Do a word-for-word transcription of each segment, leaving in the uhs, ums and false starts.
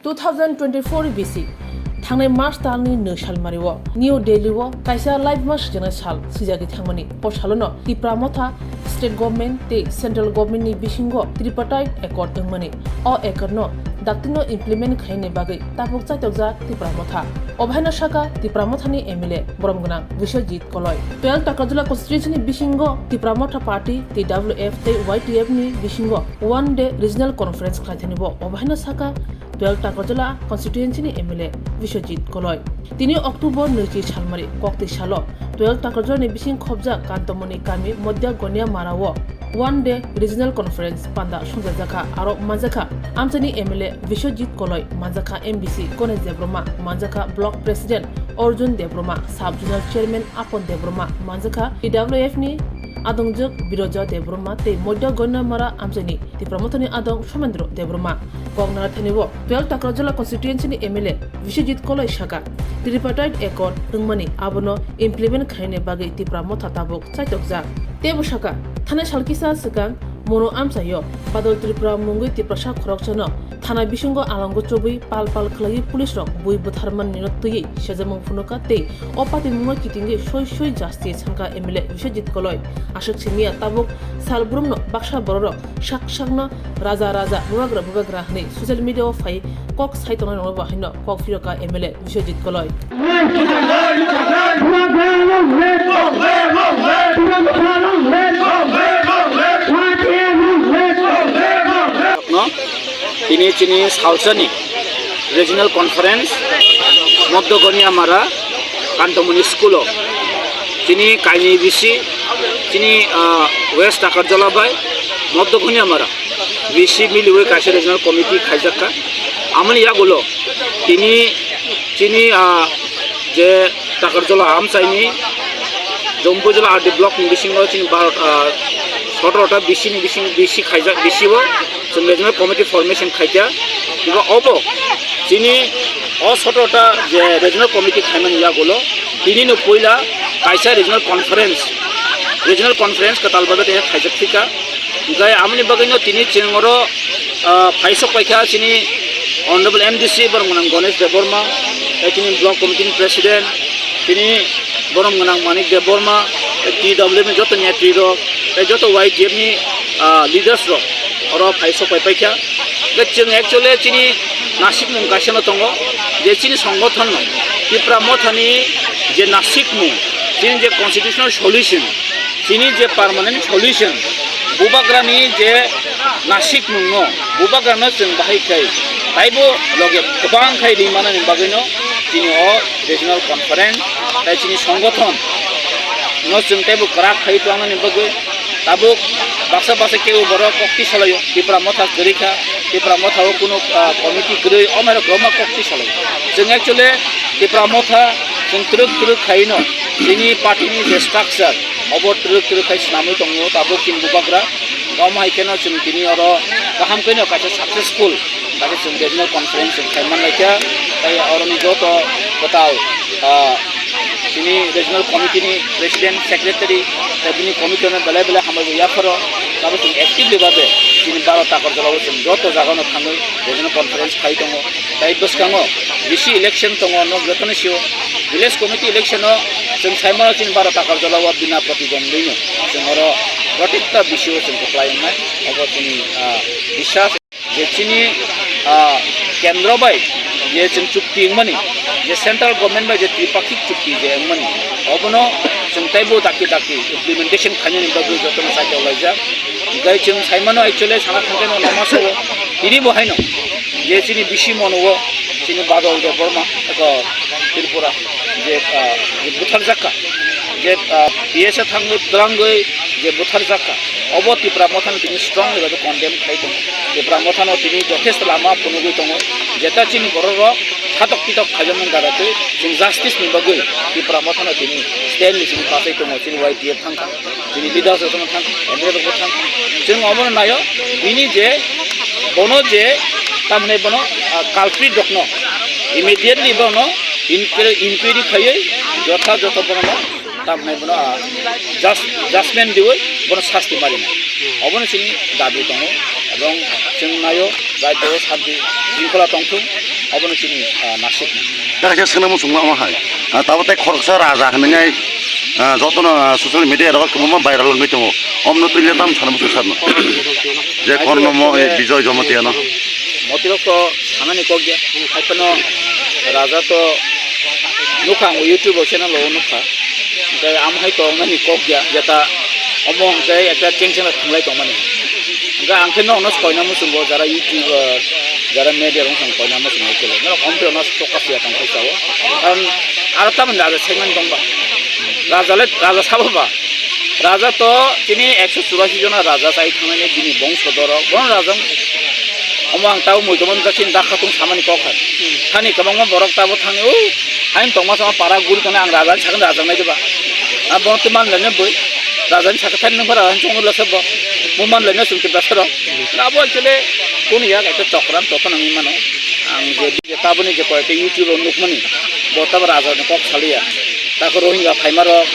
Two thousand twenty-four B C, thangnai March talni nwi salmario New Delhi o kaisa laibuma swijagni sal swijagwi thangmani. O salono Tipra Motha, State Government tei Central Government ni bisingo Tripartite Accord wngmani. O accord no dakti no implement khaini bagwi tabuk chaitokjak Tipra Motha. Obahaino sakha Tipra Mothani M L A borom gwnang Biswajit Koloi. Twelve Takarjala constituency ni bisingo Tipra Motha Party, T W F tei Y T F ni bisingo one day regional conference khlaithani bo. Obahaino sakha twelve Takarjala constituency ni M L A Biswajit Koloi. Tini October nwichi salmari koktwi salo twelve Takarjala ni bising khobjak Kantomoni kami Modya Gonia Mara o one day regional conference panda songjajakha. Aro manjakha amchaini M L A Biswajit Koloi, manjakha M D C Ganesh Debbarma, manjakha Block President Arjun Debbarma, Sub Zonal Chairman Apon Debbarma, manjakha T W F ni adongjwk Biroja Debbarma tei Modya Gonia Mara amchaini Tipra Mothani adong Somendro Debbarma. Kok narathani o twelve Takarjala constituency ni M L A Biswajit Koloi sakha, Tripartite Accord wngmani abono implement khaini bagwi Tipra Motha tabuk chaitokjak. Teibo sakha, thanai sal kisa swkang Mono amchaio Badal Tripura mungwi Tiprasa khoroksano thana bisingo alongo chobwi pal pal khlaiwi police rok bui butharmani no twiwi sejamung phunukha tei o patimungno kitingwi soi soi justice hwnkha M L A Biswajit Koloi. Aswk simiya tabuk sal brumno baksa bororok sak sakno raja raja bubagra bubagra hwnwi social media o phai kok sai tongnai rokno bo haino kok phirokha M L A Biswajit Koloi. No, tini chini salsani regional conference Moddo Goniamara Kantomoni school o chini kaini bisi chini, ah, West Takarjala bai Moddo Goniamara bisi miliwi kaisa regional committee khaijakka. Amoni yagulo tini chini, ah, je Takarjala amchaini Jompui jala R D block ni bisingo chini baro, ah, sotoro ta bisi ni bising bisi khaijak bisi o chwng regional committee formation khaikha. Eba obo chini o sotoro ta je regional committee khaimani yagulo tini no puila kaisa regional conference, regional conference kwtal bagwi tei khaijak thika. Hingke amoni bagwino tini chwng oro, ah, phaisok paikha chini Honorable M D C borom gwnang Ganesh Debbarma, tei chini block committee ni president, chini borom gwnang Manik Debbarma, tei T W F ni joto netri rok, tei joto Y T F ni, ah, leaders rok oro phaisok pai paikha. Hingke chwng actually chini nasikmung kaisa no tongo, je chini songgothon no Tipra Mothani je nasikmung, chini je constitutional solution, chini je permanent solution, bubagrani je nasikmungno, bubagrano chwng bahai khlai, taibo loge kwbang khai ri manani bagwino chini o regional conference, tai chini songgothon no chwng taibo kwrak khai tongmani bagwi tabuk baksa baksa kebo borok kokti salaio, Tipra Motha kwrwi kha, Tipra Motha o kuno, ah, committee kwrwi, o mairok kwbangma kokti salaio. Chwng actually Tipra Motha chwng twrwk twrwk khaino chini party ni je structure, obo twrwk twrwk khai swnamwi tongo tabuk chini bubagra. Omo hai kheno chwng tini oro kaham kheno kaisa successful kaisa chwng regional conference chwng khai man laikha. Tai oroni joto kwtal, ah, chini regional committee ni president, secretary, tei bini committee no belai belai hambai bo yapharo. Tabuk chwng actively babe chini baro Takarjala o chwng joto jaga no thangwi regional conference khai tongo. Tai bwskango V C election tongo, nok jotono sio. Village committee election o chwng saimano chini baro Takarjala o bina protidondwi no chwng oro protecta V C o chwng kwplai wngnai. Obo chini, ah, biswas je chini, ah, kendro bai je chwng chukti wngmani, je central government bai je tripakhik chukti je wngmani, obono chwng teibo dakti dakti implementation khainani bagwi jotono sakhe olaijak. Hingke chwng saimano actually sana thangkhe no lama sao. Tini bo haino je chini bisi mono o chini Badal Debbarma eko Tripura je, ah, je butharjakka, je, ah, P S A thangwi twlangwi je butharjakka, obo Tipra Mothano tini strongly bai condemn khai tongo. Tipra Mothano tini jothesto lama phunugwi tongo. Jeta chini bororok khatok pitok khaijakmani dara twi chwng justice ni bagwi Tipra Mothano tini stand ni simi bachai tongo, chini Y T F thangkha. Chini leaders rok thang, M L A rok thang. Chwng omono nayo, bini je, bono je, tamni bono, ah, culprit rokno immediately bono inquiry, inquiry khaiwi jotha jotha bono tamni bono, ah, just-, judgment diwi bono sasti marina. Obono chini dabi tongo, ebong chwng nayo, Rajyo o santi shringkhola tongthung, obono chini, ah, nasikna. Da kaisa swnamung chwngma omo hai. Ah, tabo tei khoroksa raja hwnwi nai, ah, jotono, ah, social media rogo kwbangma viral wngwi tongo. Omno twi le tam sana muchung sarno. Je Ai, korno mo, eh, Bijoy Jamatia no. Motirok to sanani kok ya. Haiphano raja to nukha ang YouTube channel o nukha. Hwnkhe amo hai tongnani kok ya. Jeta omo hwnkhe ekta cheng cheng thwnglai tongmani. Hwnkhe ang khe nokno koina muchungo jara YouTuber, jara media rok wngkha koina muchungo kelo. Norok omtwi ono focus ya tong khe sao. Karon aro tamoni raja segment tongba. Raja le, raja sabo ba. Raja to chini ekso churasi jona raja chai thangnani bini bongso dorok. Bono raja omo ang tabo muitomani ta chini dakha tung samani kok hai. Thani kwbangma borok tabo thangni o hain tongma sama para guri tongni ang raja ni sakni raja nai diba. Abo twi man lene boi. Raja ni sakha thani nungkha raja ni chongno lasa bo. Mo man lene sum tibra saro. Abo actually kunu yak ekta chokran tokon nangni mano. Ang je, je taboni je koyekta YouTube o nukmani, bo tabo raja ni kok saliya. Tako Rohingya phaima rok,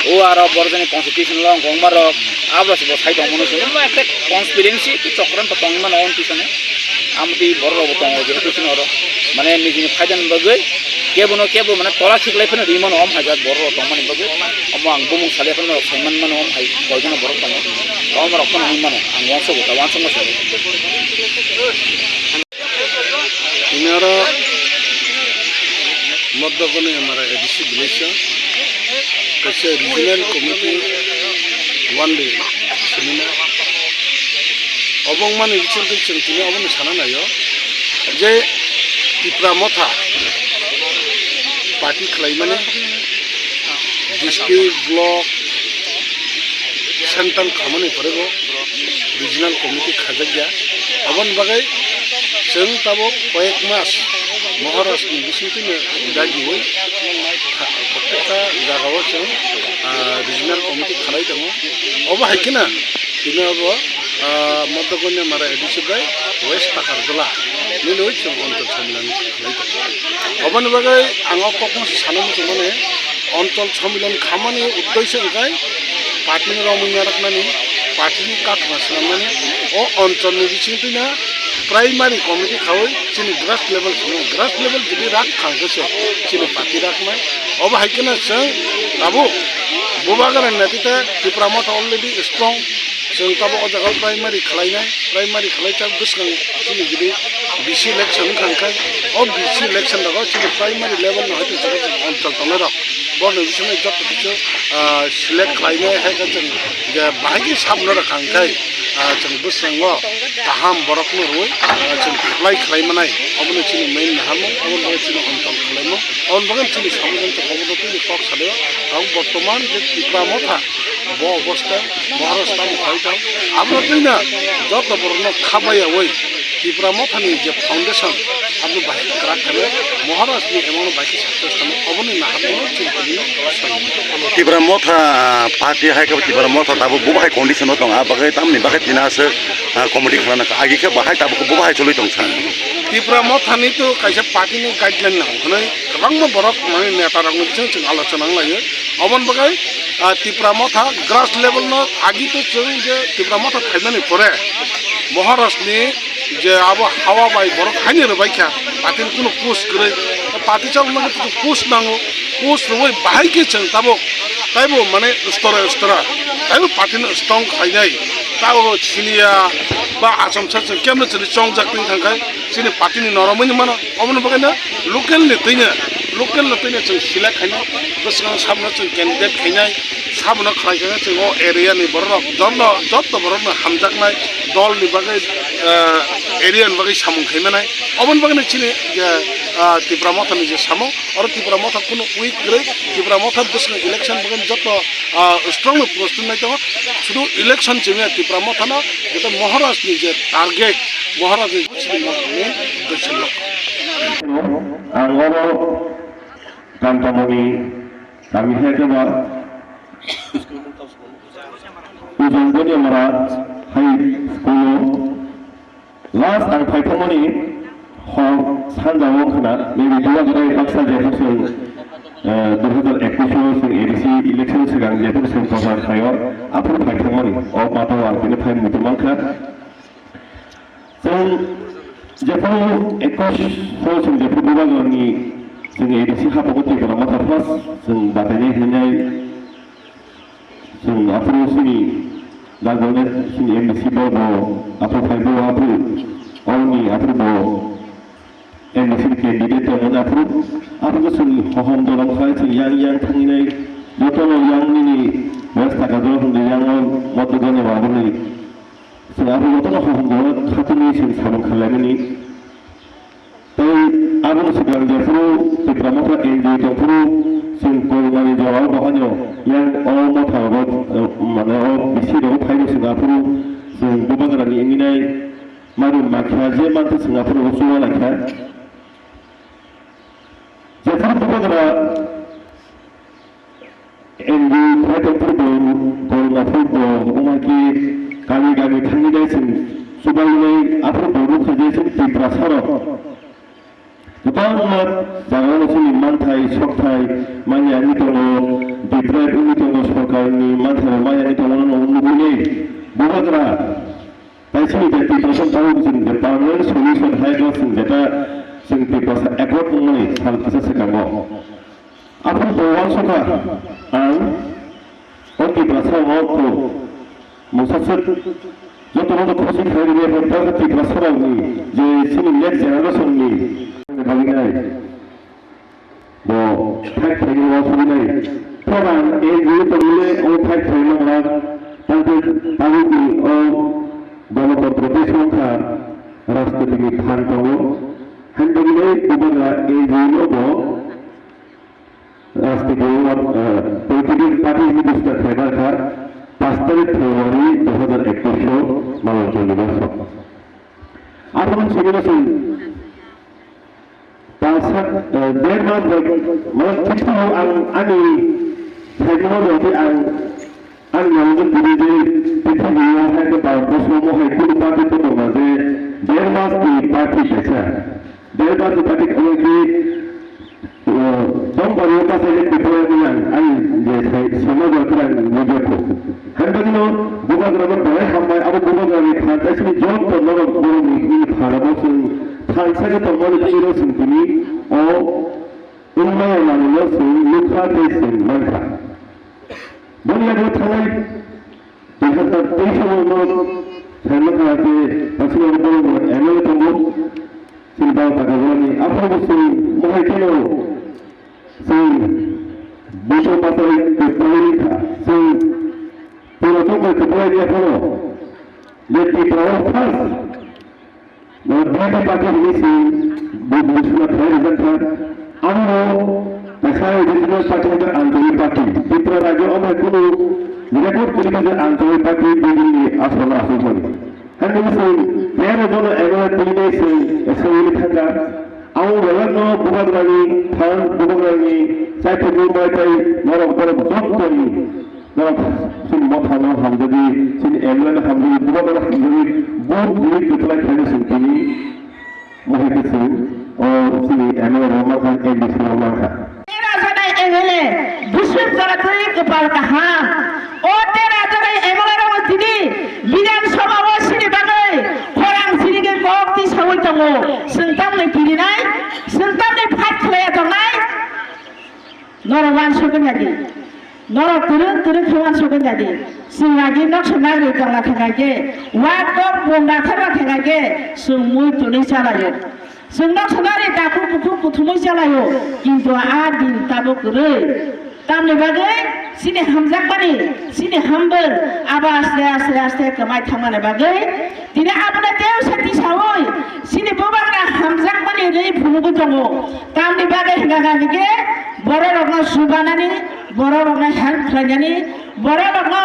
o aro borok jani constitution lo wngkha wngma rok, abo se bo sai tong mano se. Omo ekta conspiracy, ekta chokran to tong mano on pisane. Amtwi borok rok bo tongo je pisane oro. Mane nijini phaida ni bagwi, kebo no kebo mane tola khiklai phano ri mano om hai jat borok rok tong mani bagwi. Omo ang bumung salai phano sai man mano om hai koi jana borok tongo. Omo rok phano wng mano, ang wansuk ta wansuk ma se. Tini oro Modogoni Amara A D C village o kaisa regional committee one day seminar. Obo wngmani bisingtwi chwng tini obono sana naio je Tipra Motha party khlaimani district, block, central khamani pore bo regional committee khajakya. Aboni bagwi chwng tabuk koyek mas Maharashtra ni bisingtwino dagiwi kha-, proত্যেকটা jagao chwng, ah, regional committee khalai tongo. Obo hai kheno tini obo, ah, Modogoni Amara A D C bai West Takarjala nini chwng Onchol Samilani khalai tongo. Oboni bagwi ang o kokno sana muchungmani, Onchol Samilon khamani uddesyo hwnkhe party ni romwi narwknani, party ni kakhma swnamnani, o onchol ni bisingtwino primary committee khawi chini grass level kheno, grass level jodi rak kha hwnkhe se chini party raknai. Obo hai kheno chwng tabuk Bubagra ni netrite Tipra Motha already strong. Chwng tabuk o jaga o primary khlainai, primary khlai chak bwskang chini gidi B C election wngkha hwnkhe, o B C election rogo chini primary level no hai chwng onchol tongnai rok. Borokni bisingtwi joto kisa, ah, select khlainai hai khe chwng je bahai khe sabno rwkha hwnkhe, ah, chwng bwskango kaham borokno rwui, ah, chwng apply khlai manai. Obono chini main naharmung, obono chini onchol khlaimung, obono bagwi chini samung tongkha, obono tini kok salaio. Tabuk bortoman je Tipra Motha bo obostha Maharashtra ni phai tong. Aboni twino joto borokno khabaiyaui Tipra Mothani je foundation, aboni bahai kwrak khaino Maharashtra ni emang bahai success khaino, oboni naharmung chini tini asai. Tipra Motha party hai khe Tipra Motha tabuk bo bahai condition o tong, a bagwi tamni bagwi tini aswk, ah, committee khlana kha. Agi khe bahai tabuk bo bahai choli tong sa. Tipra Mothani to kaisa party ni guideline nango hwnwi kwbangma borok mane neta rokni bising chwng alochona wng laio. Oboni bagwi, ah, Tipra Motha grass level no agi to chwng je Tipra Motha phaimani pore Maharashtra ni je abo hawa bai borok haino rwbai kha, party ni kunu post kwrwi, party chalokna khe post nango, post rwui bahai khe chwng tabuk taibo mane stora stora taibo party no strong khlainai, tabuk siniya ba achomsa chwng kemno chwngni chongjak twi thangkhai chini party ni noromwi ni mano. Oboni bagwino local ni twino, local ni twino chwng select khainai, bwskango sabono chwng candidate khainai, sabono khlai khe chwng o area ni borok rok joto, joto borok no hamjaknai dol ni bagwi, ah, area ni bagwi samung khai manai. Oboni bagwino chini je, ah, Tipra Motha ni je samung, oro Tipra Motha kunu weak kwrwi, Tipra Motha bwskango election bagwi joto, ah, strong no prostut nai tongo, sudu election chimya Tipra Motha no, jeta Maharaj ni je target, Maharaj ni Ang oro Kantamoni kami hai khe ba Ujang Boni Amara High School o last ang phaithangmani hor sanja o khna, maybe duha gwnai baksa je khapsung, eh, dui hazar ekush o chwng A D C election swkang je khapsung prochar khaio, aphuru phaithangmani o mata o ang tini phai muitu mankha. Chwng Jephuru ekus sal chwng jephuru Bubagrani chwng A D C haphangwi Tipra Motha first chwng batainai hinwi chwng aphuru chini dagwlnai chini M D C bo bo aphuru phaibo aphuru oni aphuru bo M D C candidate tongmani aphuru aphuru chwng hohom dolam khai chwng yang yang thanginai jotono yang nini bes taka jora hwnwi yang o moto gane waboni. Chwng abo jotono hohom goro khatungwi chwng samung khlaimani. Tei abono swkang jephuru Tipra Motha N G O tongphuru chwng kolmani jorao bahaino yang o motha rogo, eh, mane o bisi rogo phaino chwng aphuru chwng Bubagrani wngwi nai mairum makha je mantha chwng aphuru chuba laikha. Jephuru Bubagra N G O khai tongphuru bo, kolma phuru bo, wngma khe kami kami thangwi nai chwng chubainai, aphuru bo rwkha je chwng Tiprasa rok kwbangma jagao chini manthai, sokthai manya wngwi tongo, deprive wngwi tongo, sorkarni manthai rok manya wngwi tongo, nono nugwi nai Bubagra. Tai chini je Tiprasa tabuk chwng je permanent solution hai khe chwng jeta chwng Tiprasa accord wngmani sal kisa swkango. Aphuru bo uansukha ang o Tiprasa o kho mungsa swk joto no khosi khlai rwdi, bo Tiprasa rokni je chini next generation ni bagwi nai. Bo thai thai no suri nai. Thoran N G O tongmile o thai thai no mara tangkhe tabuk ni o Ganatantro tei Songkha Rajniti ni phan tongo. Hain bagwi nai Bubagra N G O no bo Rajniti o, eh, political party ni busta khaibar kha paanch tarik February dui hazar ekush o Malang Chowli maso. Aboni simi no chwng Talsa, eh, der mas bai, mane, kiphilwi ang ani saimano jodi ang, ang nangkuk bini je pithibio hai khe Bharat borsho mo hai kunu party to tongo je der mas ni party kaisa. Der mas ni party wngkhe, eh, tongpani o kaisa khe Tripura ni ang, ang je sai, saimano jodi ang nukjakgo. Hai bagwino Bubagrano belai hambai, abo Bubagrani phan tei chini joto norok borokni bini phan abo chwng thansa khe tongmani tei iro chwng tini o wngmaya manwino chwng nukha tei chwng mankha. Boni yago thangnai dui hazar teis o norok sai mankha je aswk borok M L A tongo, chini baba Takajorani aphuru bo chwng mohai kheno chwng buso bachai kwplai wngkha, chwng pura chongbai kwplai ya phano je Tripura o first, no, B J P party hwnwi se bo buisuna khlai rijak kha. Amo kaisa regional party hwnkhe Anjali party. Tripura rajyo o bai kunu record kwrwi kha je Anjali party bini aswk aswk mani. Hwnwi se tero jono M L A twi nai se assembly thangkha. Ang belai no Bubagrani phan, Bubagrani chaithokni bai tei norok borok jottoni norok chini mothano hamjagwi, chini M L A no hamjagwi, Bubagrano hamjagwi, vote rwi kwplai khlaina chwng tini mohai khe chwng o chini M L A rok mankha, M D C rok mankha. Tera jona M L A Biswep Jora twi kwpal kaham. O tera jona M L A rok tini Bidhan Sabha o sini bagwi khorang sini khe kok tisaui tongo. Chwng tamni kirinai, chwng tamni fight khlaiya tongnai. Norok uansukgwi nadi. Norok kwrwng kwrwng khe uansukgwi nadi. Chwng agi noksa nagri tongna thangkha khe, wak tok bunda thangna thangkha khe, chwng mui twnwi chalaio. Chwng noksa nagri takhuk bukhuk kuthumwi chalaio, kintu a din tabuk kwrwi. Tamni bagwi chini hamjakmani, chini humble abo aste aste aste kwmai thangmani bagwi tini abono tei sakti saui chini Bubagra hamjakmani rwi phunugwi tongo. Tamni bagwi hwnkha khe bororokno chubanani, bororokno help khlainani, bororokno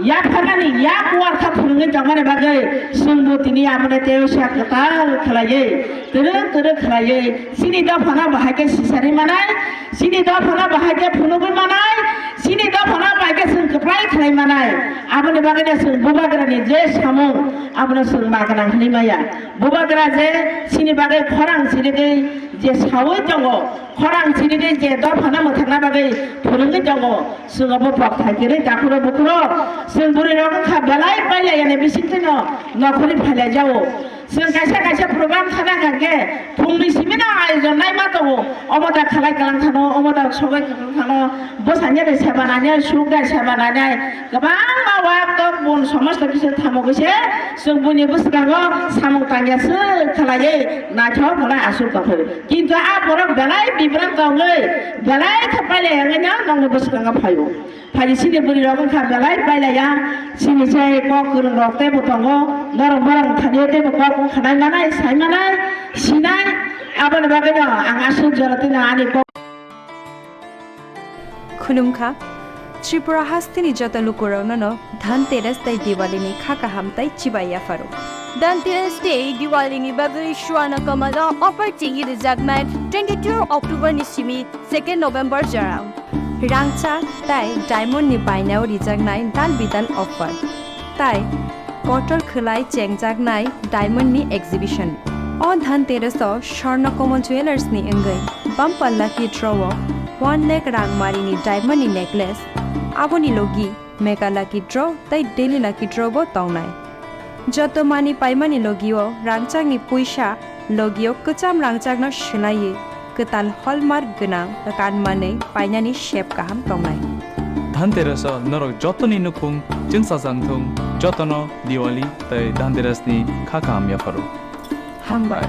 yapharnani, yak uarkha phunugwi tongmani bagwi chwngbo tini abono tei kwtal khlaiwi, kwrwng kwrwng khlaiwi chini dophano bahai khe sisari manai. Chini dophano bahai khe phunugwi manai, chini dophano bahai khe chwng kwplai khlai manai. Aboni bagwino chwng Bubagrani je samung, abono chwng ma gwnang hwnwi maya. Bubagra je chini bagwi khorang chirigwi je saui tongo, khorang chirigwi je dophano mwthangna bagwi phunugwi tongo, chwng obo pok thai kwrwi takhuro bukhuro. Chwng bwrwirok wngkha belai pailaiya ni bisingtwino nokhorni phailai jao. Chwng kaisa kaisa program khana kha khe phungni simi no ayojon naima tongo. Omo da khalai kalang khano, omo da sogai kalang khano, bwsanya de seba nanya, suk da seba nanya, kwbangma wak tok bun somosto kisa thamo kise chwng buini bwskango samung tangya se khalaiwi naithok khalai asuk tongphuru. Kintu a borok belai bibran tongwi belai khe pailai wngwi no nongni bwskango phaio. Phaidi chini bwrwi rok wngkha belai pailaiya, chini je kok kwrwng rok teibo tongo, norok borok thani teibo kok wngkha nai manai, sai manai, sinai, aboni bagwi no ang aswk jora tino ani kok. Khulumkha, Tripura hasteni joto lukurokno no Dhanteras tei Diwali ni kha kaham tei chibai yapharo. Dhanteras tei Diwali ni bagwi Swarna Kamal o offer chengwi rwjaknai twenty-two October ni simi second November jorao. Rangchak tei diamond ni bainao rijaknai dal bidal offer, tai kotor khwlai chengjaknai diamond ni exhibition. O Dhanteras o Swarna Kamal Jewellers ni wngwi bumper lucky draw o one lakh rang mari ni diamond ni necklace, aboni logi mega lucky draw tei daily lucky draw bo tongnai. Joto mani paimani logio rangchakni puisa logio kwcham rangchakno swlaiwi kwtal hallmark gwnang kan manwi painani sep kaham tongnai. Dhanteras o norok jotoni nukhung chwngsajak thung, jotono Diwali tei Dhanteras ni kha kaham yapharo. Hambai.